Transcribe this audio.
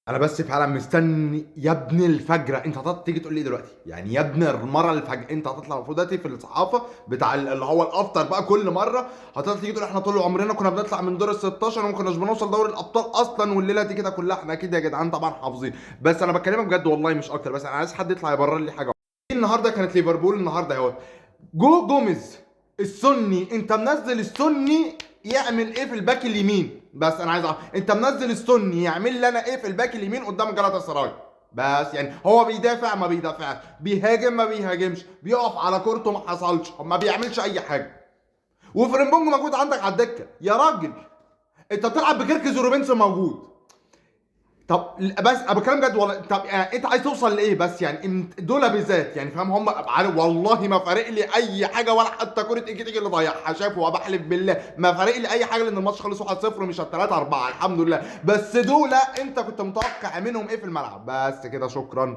انا بس فعلا مستني يا ابن الفجرة، انت هتطلع تيجي تقول لي إيه دلوقتي؟ يعني يا ابن المرة الفجر انت هتطلع المفروض دلوقتي في الصحافة بتاع اللي هو ال after بقى، كل مرة هتطلع تيجي تقول احنا طول عمرنا كنا بنطلع من دور ال 16 وما كناش بنوصل دوري الابطال اصلا، والليلة دي كده كلها احنا اكيد يا جدعان طبعا حافظين. بس انا بكلمك بجد والله مش اكتر، بس انا عايز حد يطلع يبرر لي حاجة. النهارده كانت ليفربول النهارده اهوت جو جوميز السني، انت منزل السني يعمل ايه في الباك اليمين؟ بس انا عايز اعرف انت منزل السني يعمل لي انا ايه في الباك اليمين قدام جالاتا سراي؟ بس يعني هو بيدافع ما بيدافعش، بيهاجم ما بيهاجمش، بيقف على كورته ما حصلش، ما بيعملش اي حاجة. وفريمبونج موجود عندك على الدكة يا راجل، انت بتلعب بكيركز وروبنسون موجود. طب بس انا بتكلم جد والله. طب يعني انت عايز توصل لايه بس؟ يعني دول بالذات يعني فاهم، هم عارف والله ما فارق لي اي حاجة، ولا حتى كره ايكيتيكي اللي ضيعها شاف، وبحلف بالله ما فارق لي اي حاجة، لان الماتش خلص 1-0 ومش 3-4 الحمد لله. بس دول انت كنت متوقع منهم ايه في الملعب؟ بس كده، شكرا.